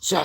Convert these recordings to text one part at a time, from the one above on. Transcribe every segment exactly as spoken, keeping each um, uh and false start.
Cha.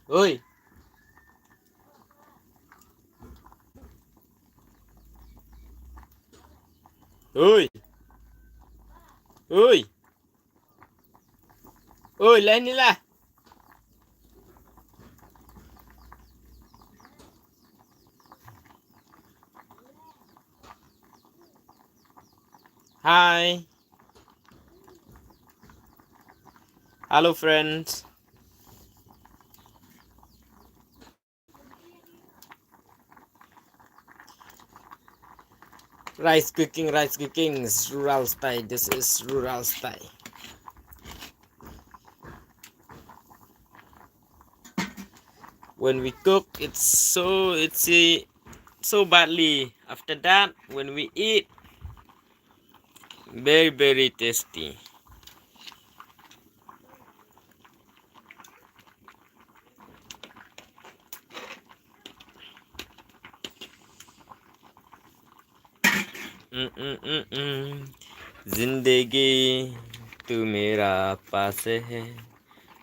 Oi. Oi. Oi. Oi, lah ni lah. Hi. Hello, friends. Rice cooking, rice cooking, is rural style. This is rural style. When we cook, it's so, it's, eh, so badly. After that, when we eat, very, very tasty. Mm, mm, mm, mm. जिंदगी तू मेरा पास है,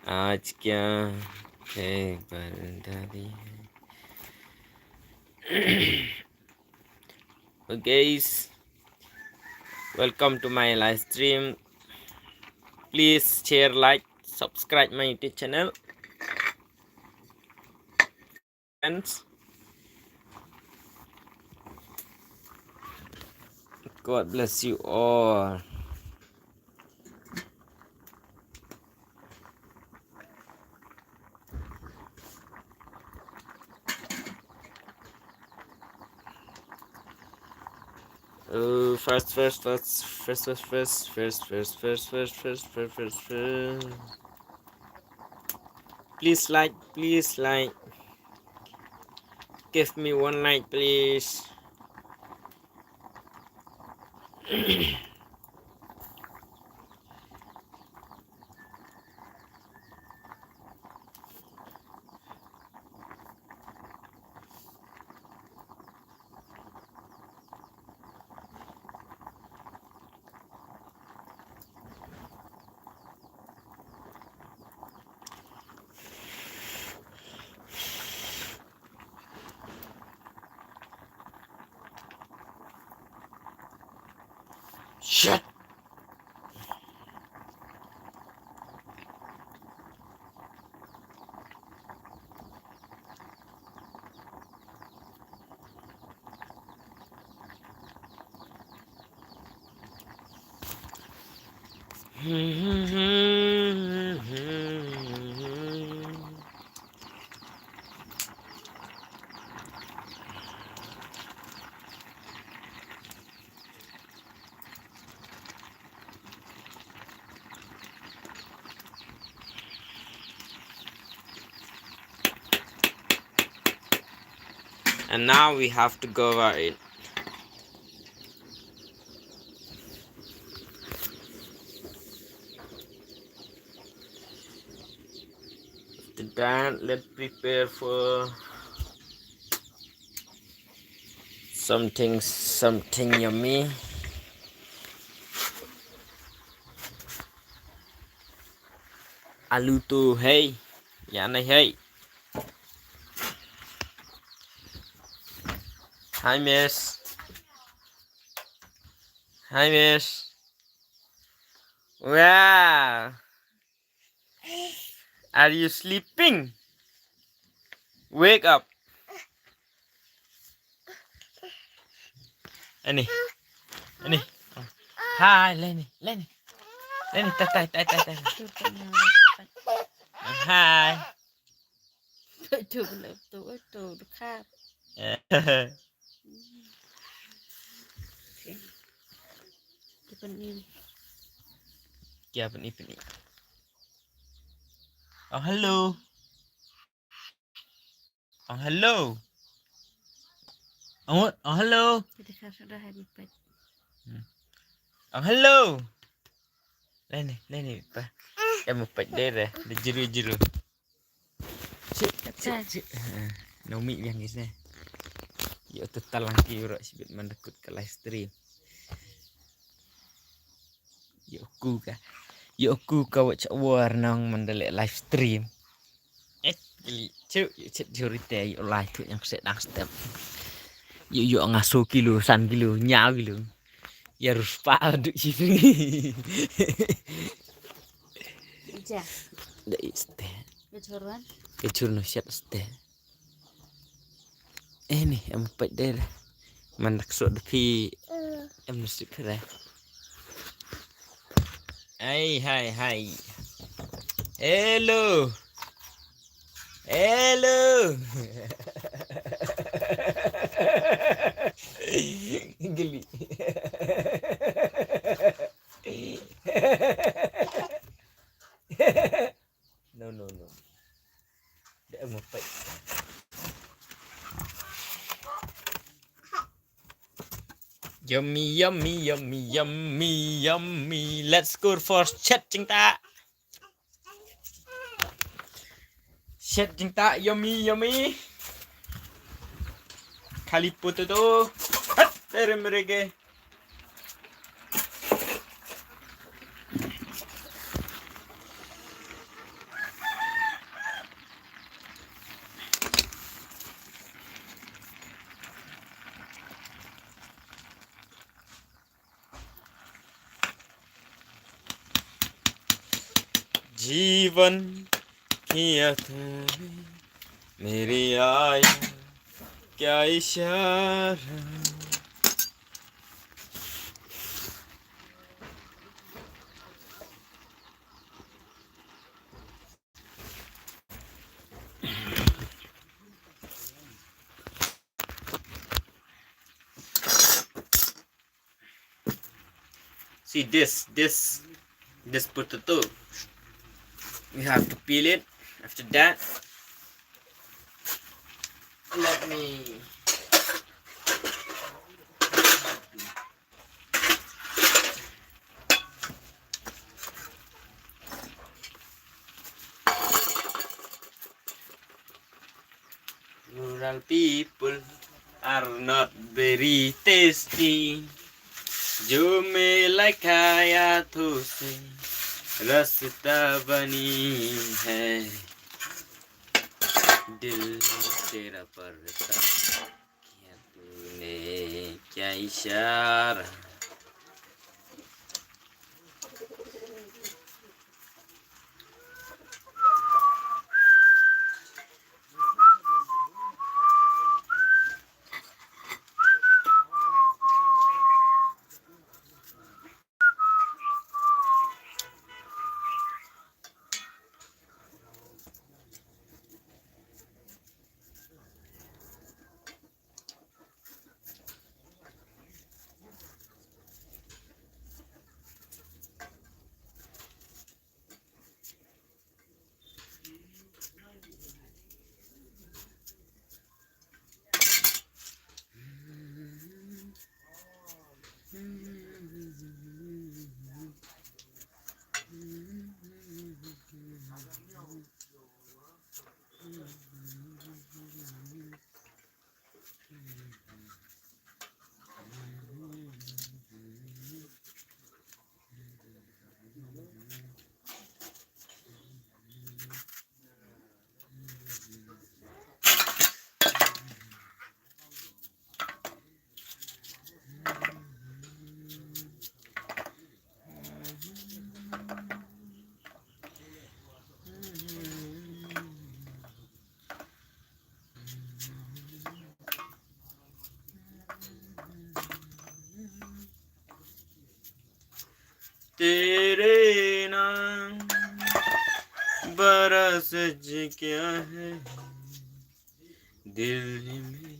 आज क्या है बदली है। Okay, guys, welcome to my live stream. Please share, like, subscribe my YouTube channel. Friends, God bless you all. Uh, first, first, first, first, first, first, first, first, first, first, first, first, first, first. Please like, please like. Give me one like, please. Shit. And now we have to cover it. After that, let's prepare for something, something yummy. Alu to, hey. Ïa nai, hey. Hi, miss. Hi, miss. Wow. Are you sleeping? Wake up. Ani. Ani. Hi, Lenny. Lenny. Lenny, tai, tai, tai, tai, tai. Hi. Tu, tu, tu, tu, tu, tu, tu. Ki pyni. Ki pyni, pyni. Oh, hello. Oh, hello. Oh, oh, hello. Kita kan sudah habis pet. Hmm. Oh, hello. Leni, leni pa. Em pet deh deh. Deh jeru-jeru. Cik, cik, cik. Eh, Naomi biang guys ne. Ïoh tu talang ki ura sibit man da kut ka live stream. Ïoh ku ka. Ïoh ku ka watch hour nang man da leh live stream. Eh, gili, chu, yu chet juri te, yu lai tu yang set dang step. Yu, yu nga so kilo, san kilo, nyaw kilo. Ya rus pa du chi. Ija. Da iste. Kechur wan. Kechur no set ste. Eh, ni, em pait der. Mandak so de pi. Em nasip re. Hai, hai, hai. Hello. Hello. Geli. No, no, no. Dia mau fight. Yummy, yummy, yummy, yummy, yummy. Let's go for chet jingta. Chet jingta, yummy, yummy. Kali potato. Hat, tere merege. जीवन की अथाह में मेरी आया क्या इशारा। See this, this, this potato. We have to peel it. After that, let me Rural people are not very tasty. जो मिला खाया तो उसे रास्ता बनी है। दिल तेरा परता किया तूने क्या इशारा। तेरे नाम बड़ा सज क्या है दिल में।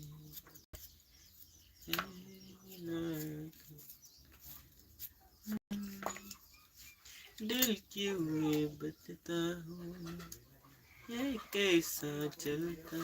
दिल क्यों ये बतता हूँ, ये कैसा चलता।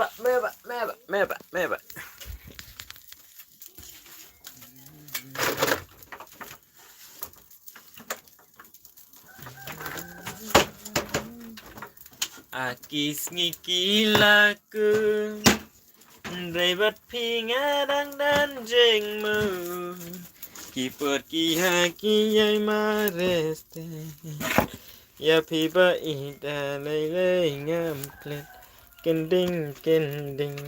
ba, me ba, me ba, me ba, me ba. A ki sngi ki la kut, hynrei bad phi nga dang don jingmut. Ki pud ki ha ki ïai mareh stet, ïa phi ba ita lei lei ngam klet. Kynding kynding,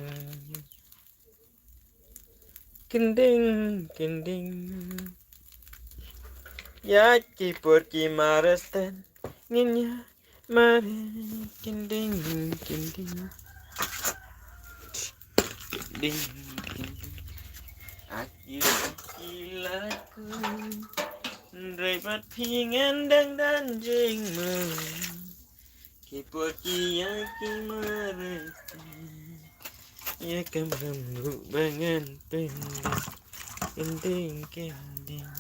kynding kynding. Ïa ki pud ki mareh stet, ngin ïa mareh. Kynding kynding, ding kynding. A ki la kut, hynrei bad phi nga dang don jingmut. Ki pud ki ha ki mareh stet, ïa ka mrem ruh ba ngan pyndem. Kynding kynding.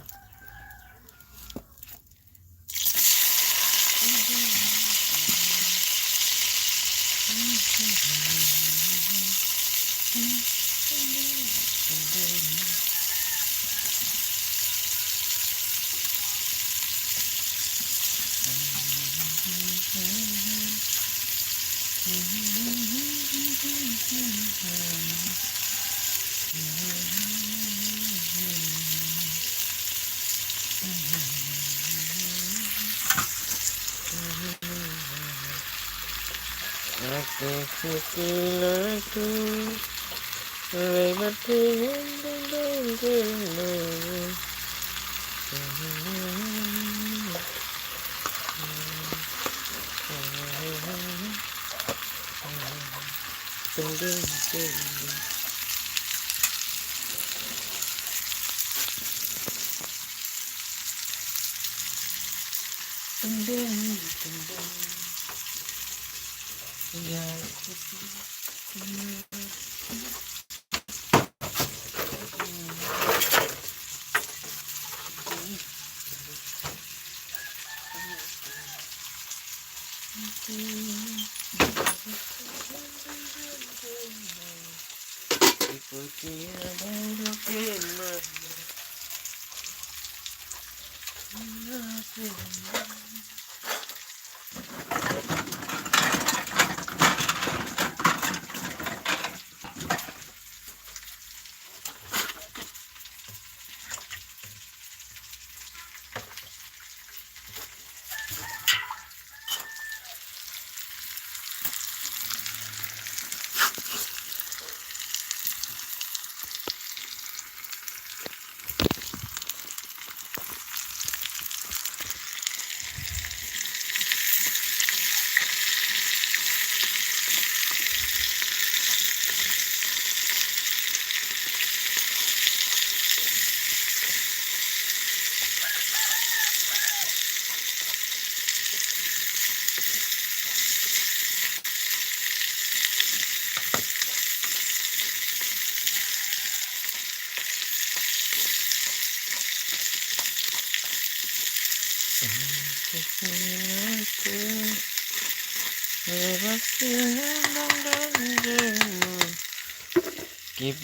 Ki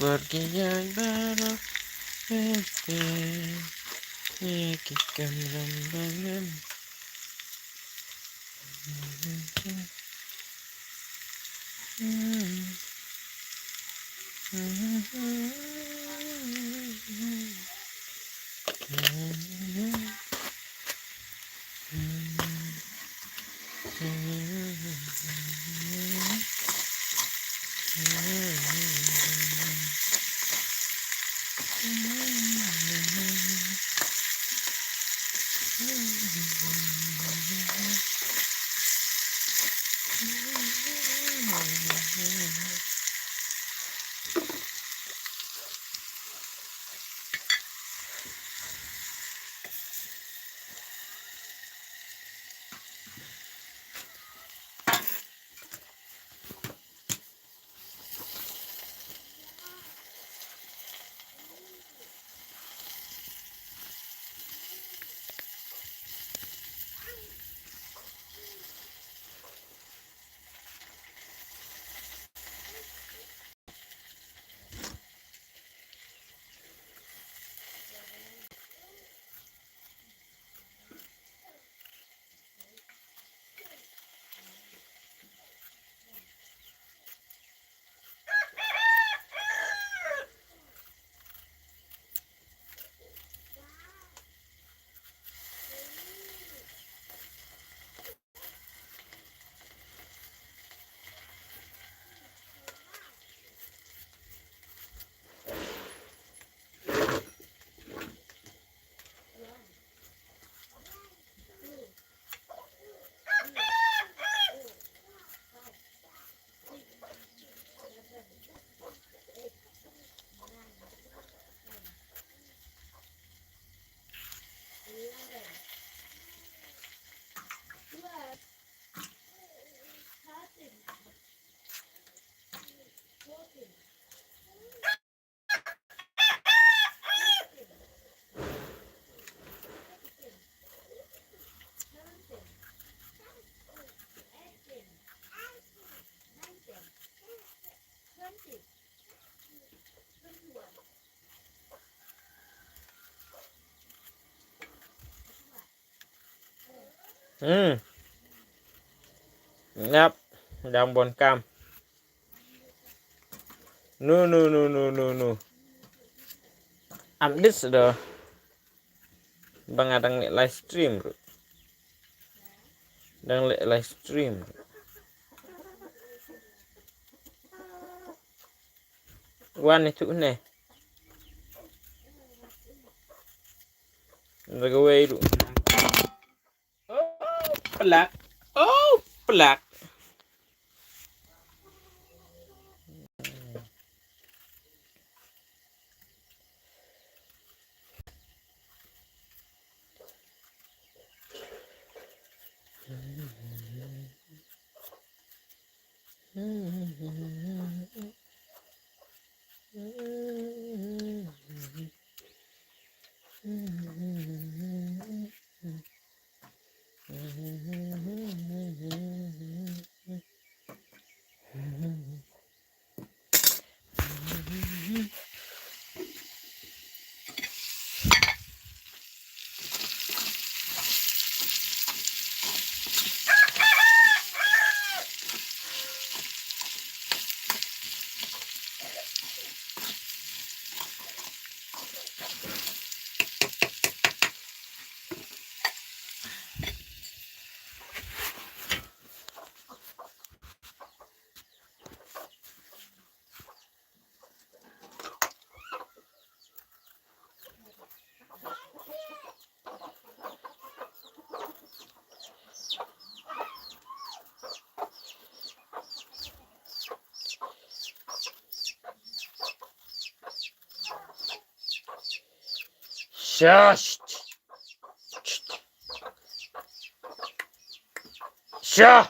bor ki jang baroh, este, ki kam ram ram ram. Hmm. Yap, dang bun kam. No, no, no, no, no, no. Am dis do. Ba nga dang leh live stream ruh. Dang leh live stream ruh. Wan itu ne. Nda kawei ruh. Oh, plak. Oh, plak. Shush. Shush.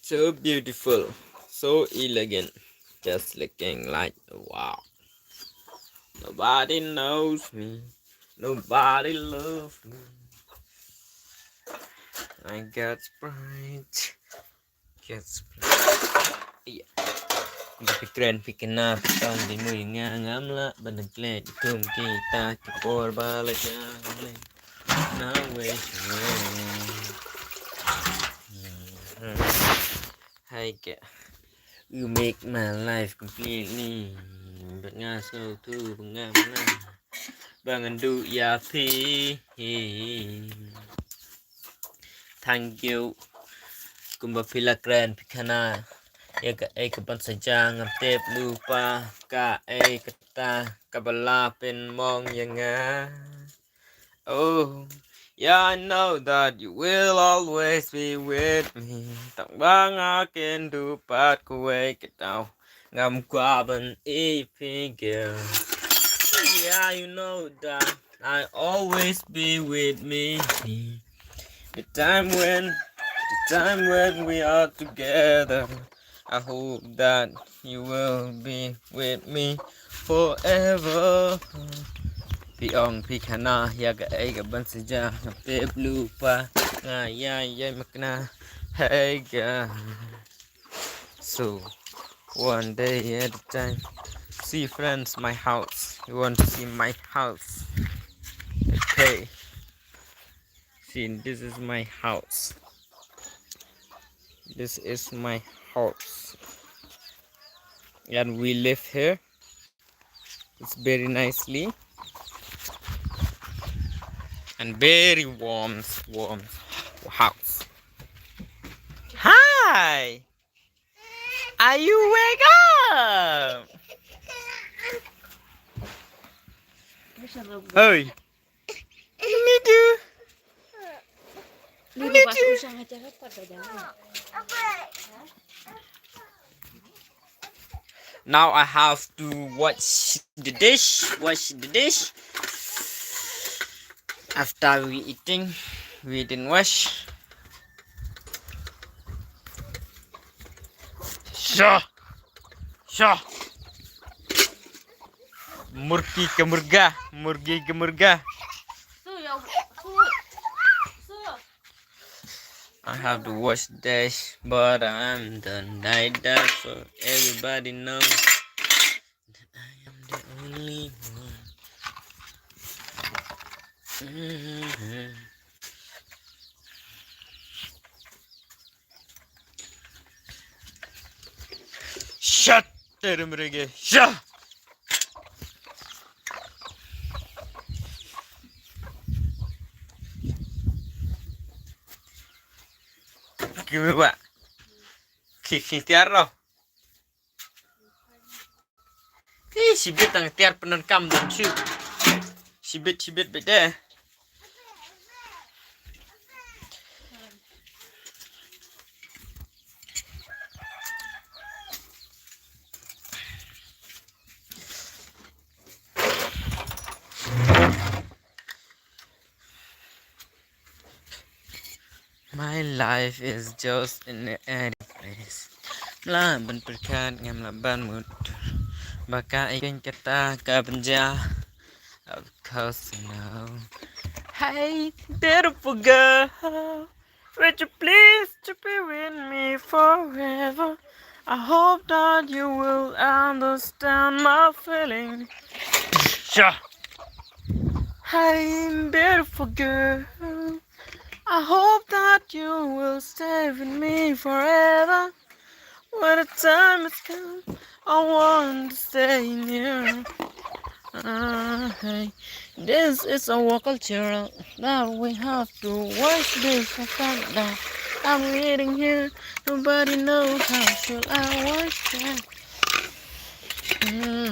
So beautiful, so elegant, just looking like, wow. Nobody knows me, nobody loves me. I got pride, got pride. Iya. Ba phi kren phi kena phi tang di mui nga ngam lah ba neglect kum kita ki por ba la jang le. Na wei. Hai ke. You make my life completely. Ba nga sngewthuh ba nga mlan ba ngan duh ïa phi. Thank you. Kumba phi la kren phi khana ïa kaei kaban sa jia, ngam tip lypa kaei kata kaba la pynmong ïa nga. Oh, yeah, I know that you will always be with me. Tang ba nga kynduh pat kawei ka daw, ngam kwah ban ïeit phi, girl. Yeah, you know that I always be with me. The time when, the time when we are together, I hope that you will be with me forever. Phi ong phi khana ïa kaei kaban sa jia, ngam tip lypa, nga ïai ïai makna. Hey girl. So, one day at a time. See, friends, my house. You want to see my house? Okay. See, this is my house. This is my house. And we live here. It's very nicely. And very warm, warm house. Hi! Are you wake up? Hey! Nidu! Nidu! Now I have to wash the dish, wash the dish. After we eating, we didn't wash. Sha! Sha! Murgi ke murga, murgi ke murga. I have to wash dish, but I'm the night dancer. Everybody knows that I am the only one. Mm-hmm. Shut the room again. Shut. Give me what? Kick it out. Ih, shibit tang tiar pyndonkam dang shu. Shibit, shibit bit deh. My life is just in the end place. Mla ban pyrkhat ngam lah ban mut. Ba ka ikeng kata ka bynja. Of course you know. Hey, beautiful girl. Would you please to be with me forever? I hope that you will understand my feeling. Sha. Hey, beautiful girl. I hope that you will stay with me forever. When the time has come, I want to stay near. Uh, hey. This is a work culture that we have to wash this. I can't die. I'm waiting here. Nobody knows how should I wash that. Mm.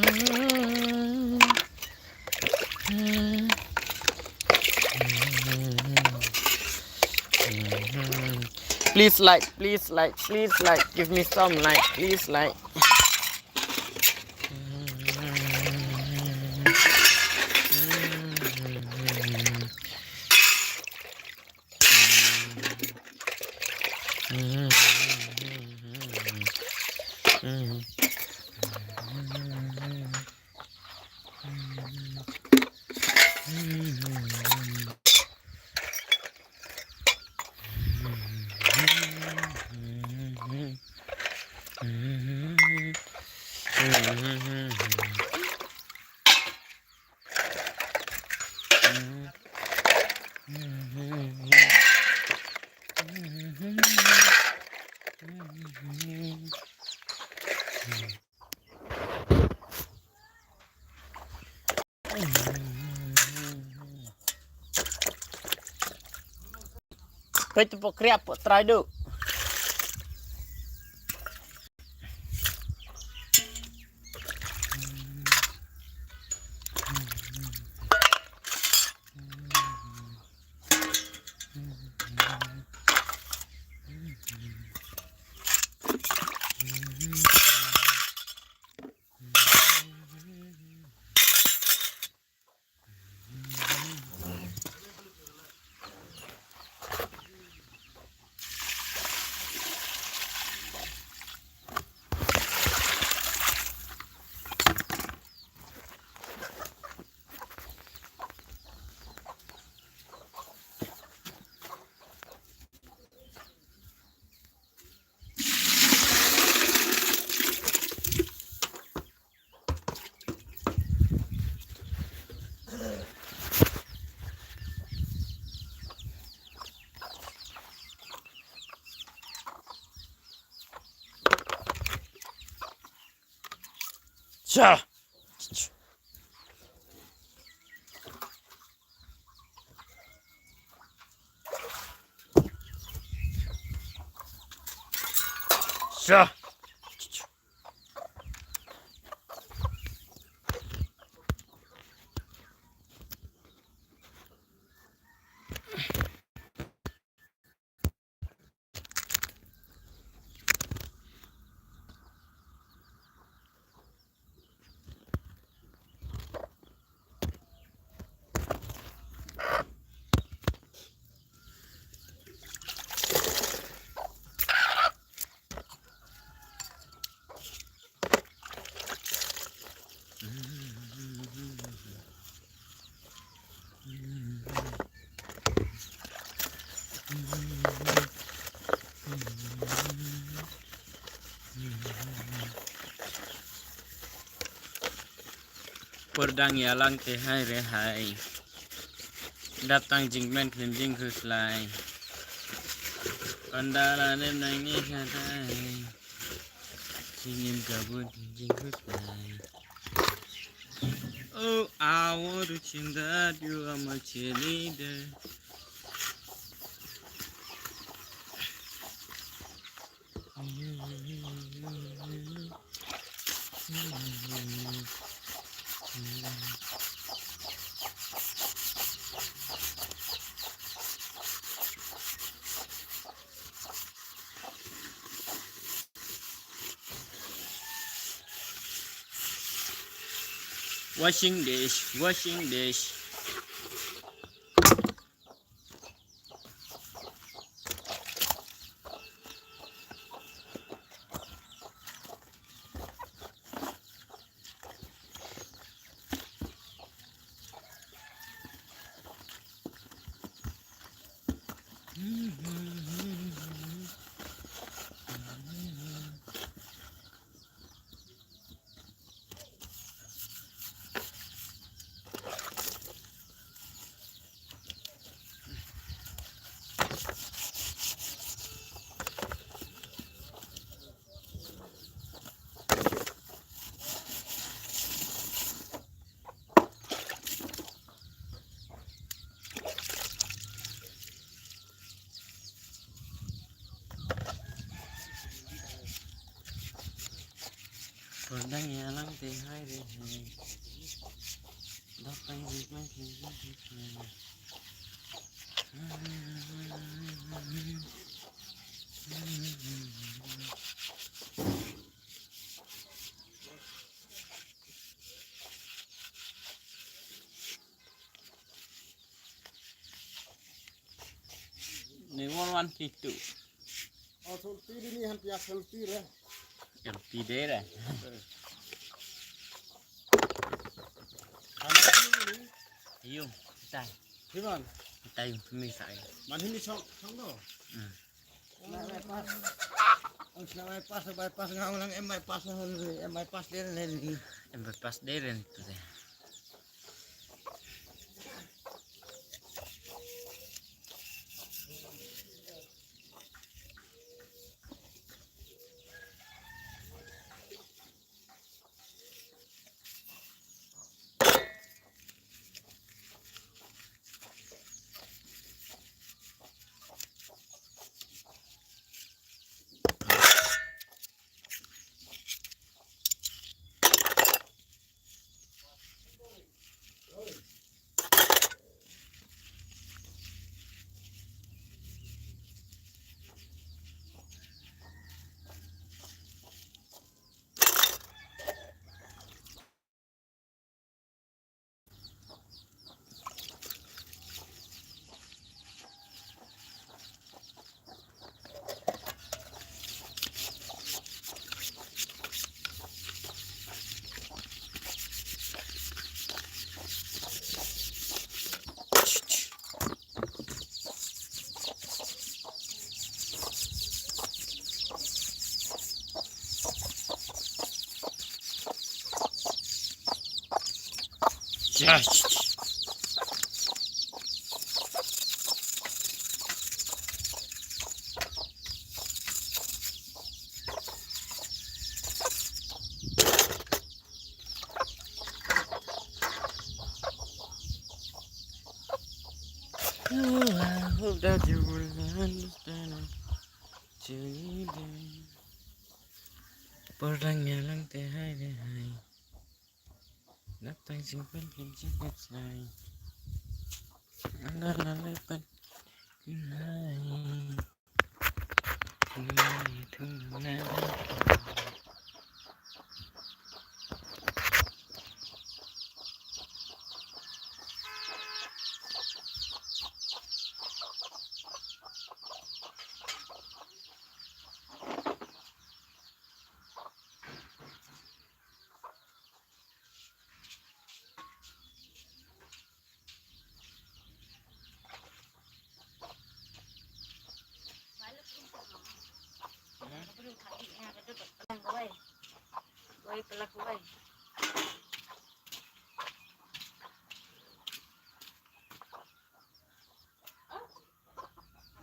Mm. Please like, please like, please like. Give me some like, please like. Peit tu pok kriap pok trai du. Sha. Sha. Por dang ïalang te hai re hai. Dap tang jingmen khlem jingkhuslai. Pandala nem nang ni khatai. Jingim kabut jingkhuslai. Oh, I want to think that you are my cheerleader. Washing dish, washing dish. Por dang ïalang te hai re hai. Dap tang jingmen khlem jingkhuslai. Ni one one three two. Oh, sulti di ni han pia sulti re. Sulti de re. Hana di ni. Yung, tai. Di man? Tai yung tumi sai. Man hini song, song do. Hmm. Sna bypass. Ang sna bypass, bypass nga ulang em bypass nga hon, em bypass de ren. Em bypass de ren tu de. Ai. Oh, I hope that you will understand it. Por dang ïalang te hai te hai. Dap tang simpan pin simpan sai. Ana na lepan. Hai. Hai, tu na.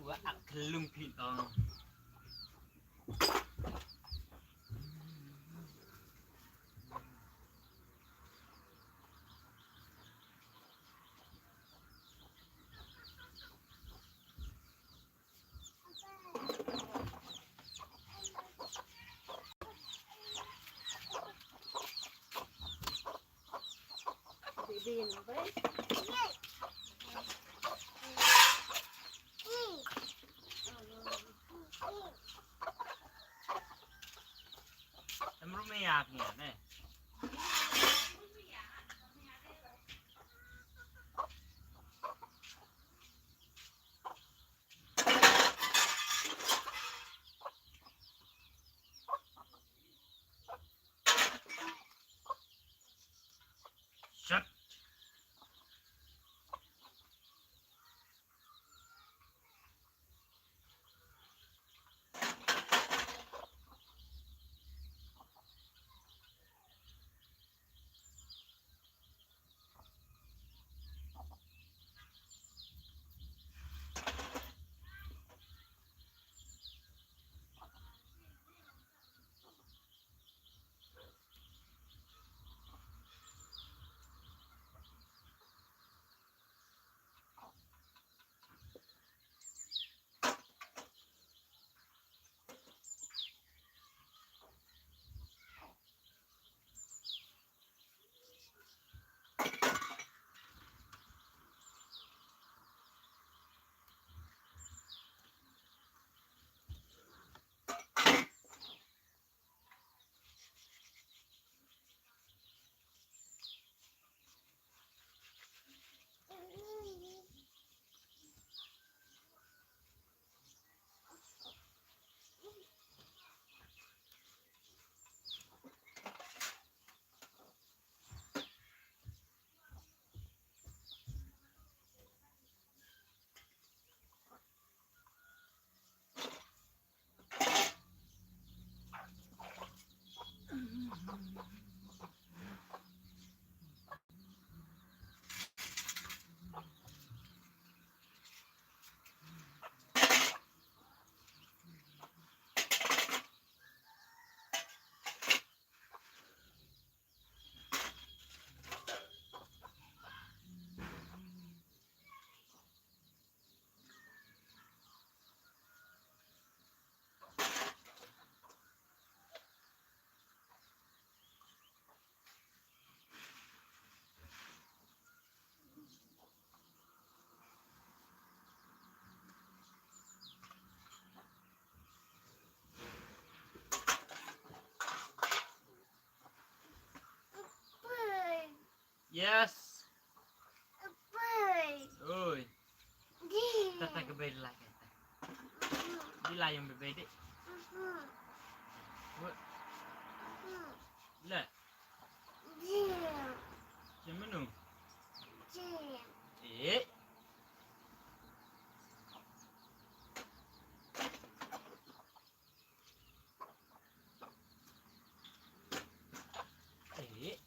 Wa ak lung phi ong. Em rum ïa phi ne. Shut. Yes. Oi. Tata ka bai la ka ta. Di la yang bebe di. What? La. Siapa nu? Eh. Eh.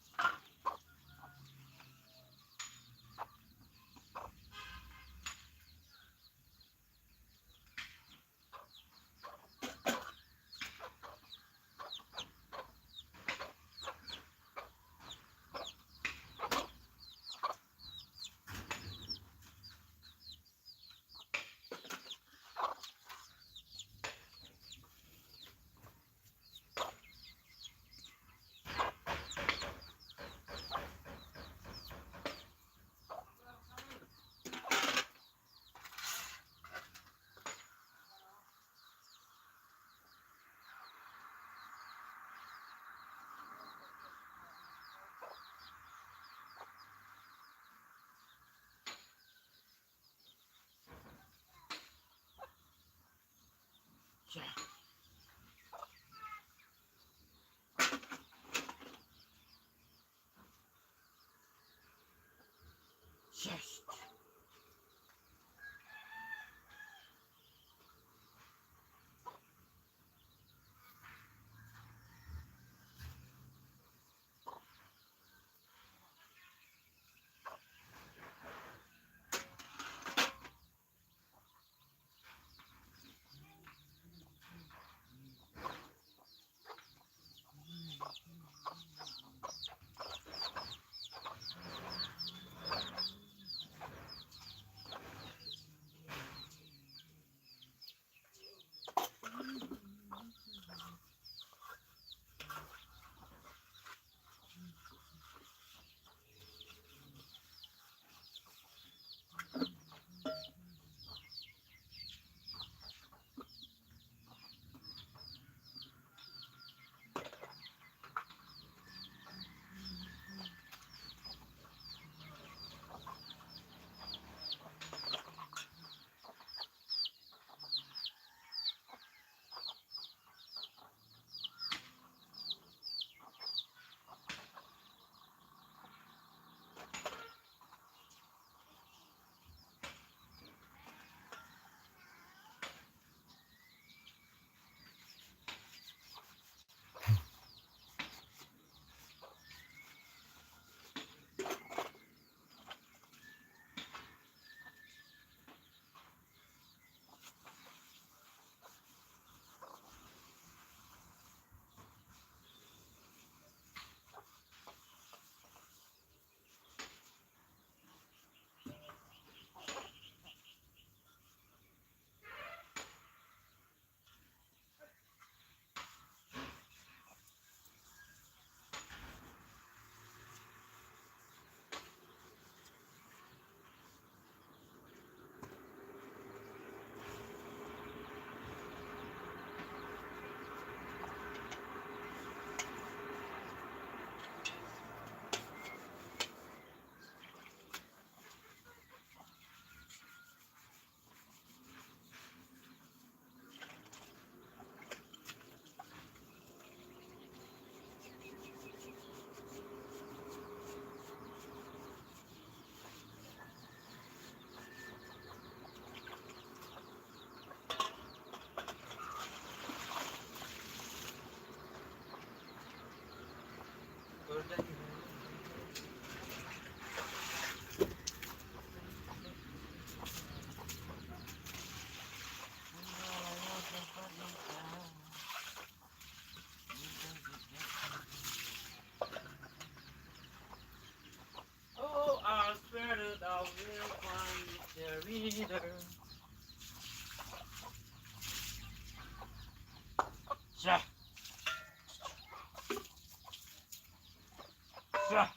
Oh, I swear that I will find the leader. Sha. Sha.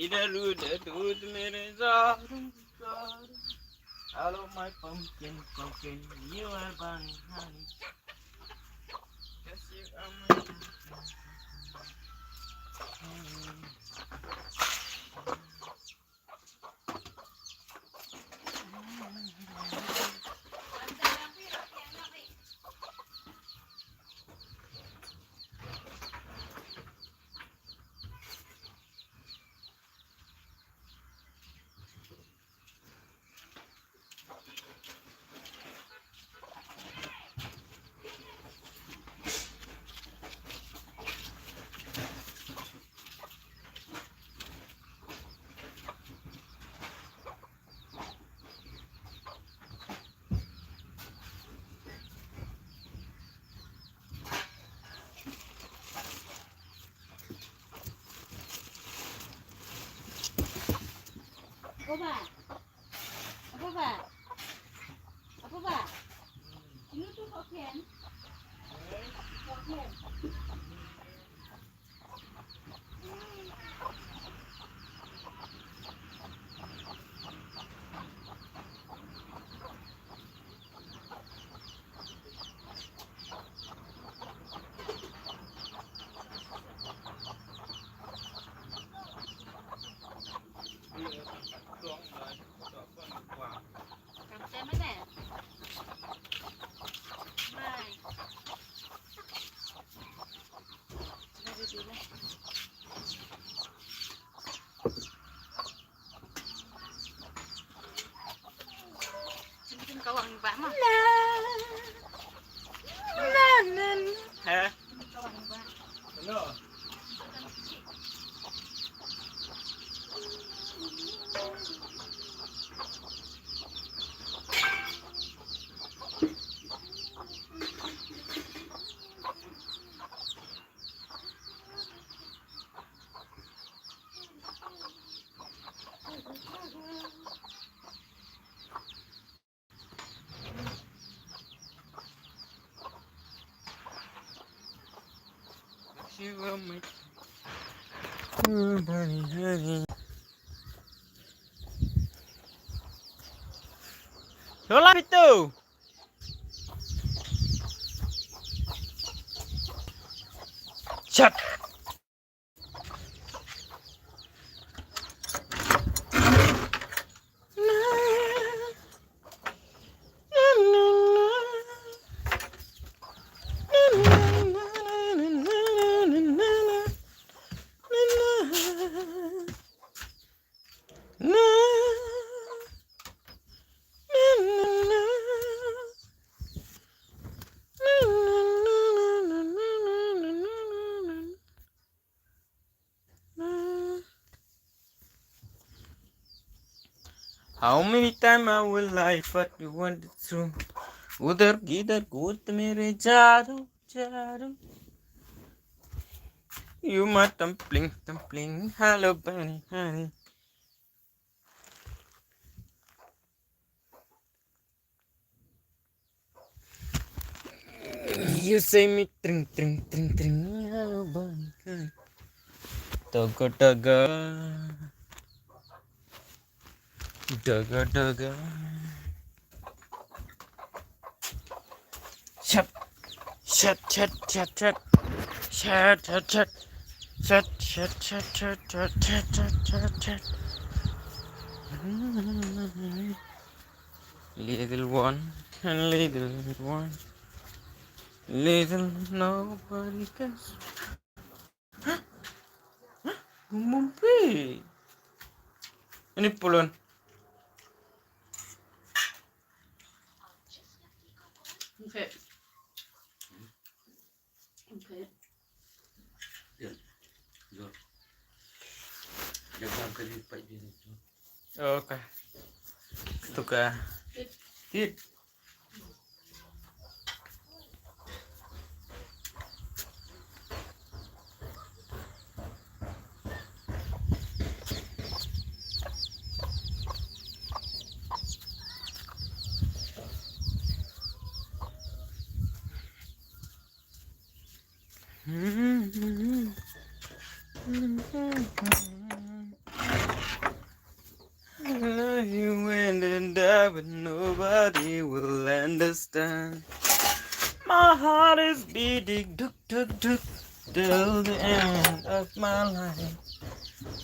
Idaru da dud mere zaru zaru. Hello my pumpkin, pumpkin, you are burning honey. Yes, you are my pumpkin. Apo ba? Apo ba? Apo ba? Inu tu kok ken? Kok ken? Hola, Pitu. Chat. How many time I will lie, but you want it true. Udhar kidhar ghoot mere jadu, jadu. You my dumpling, dumpling, hello bunny, honey. You say me tring, tring, tring, tring, hello bunny, honey. Daga, daga. Daga, daga. Shat. Shat, shat, shat, shat. Shat, shat, shat. Shat, shat, shat, shat. Little one, little one, little nobody cares. Mumpi. Ini pulun. Okay. Okay. Yan. Jor. Jor, jor, ka di pa di. Okay. Tuka. Tit. I love you and, and I, but nobody will understand. My heart is beating duk duk duk till the end of my life.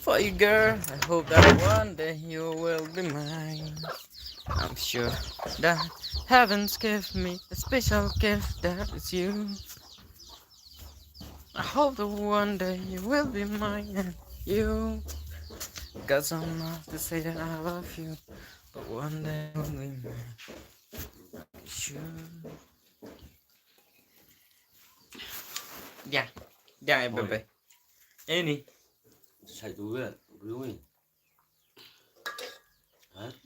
For you, girl, I hope that one day you will be mine. I'm sure that heavens give me a special gift that is you. I hope that one day you will be mine and you got so much to say that I love you. But one day you'll be mine. Sure. Yeah. Yeah, baby. Any. Sai tu kan, belum ni.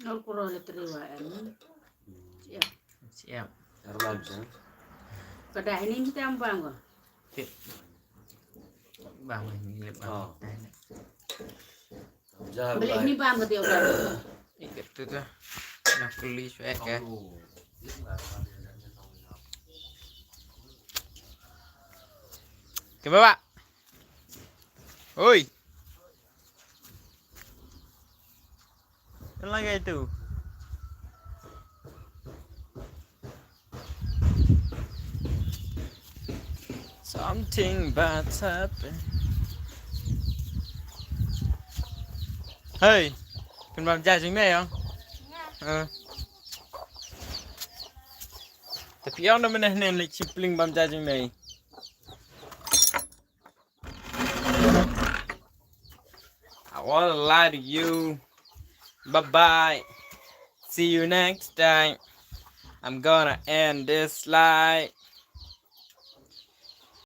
Nor kuro le triwa em. Siap. Siap. Arlam sa. Kada ini mesti ambang ko. Sip. Bang ini le bang. Oh. Beli ini bang ko dia bang. Ikat tu tu. Nak beli suai ke. Ke bawah. Oi. Lagi tu. Something bad's happened. Hey, pynbam ja jingmei ïa? Ïa. Tapi ïa na mynne ne leit shipling bam ja jingmei. I wanna lie to you. Bye bye. See you next time. I'm gonna end this live.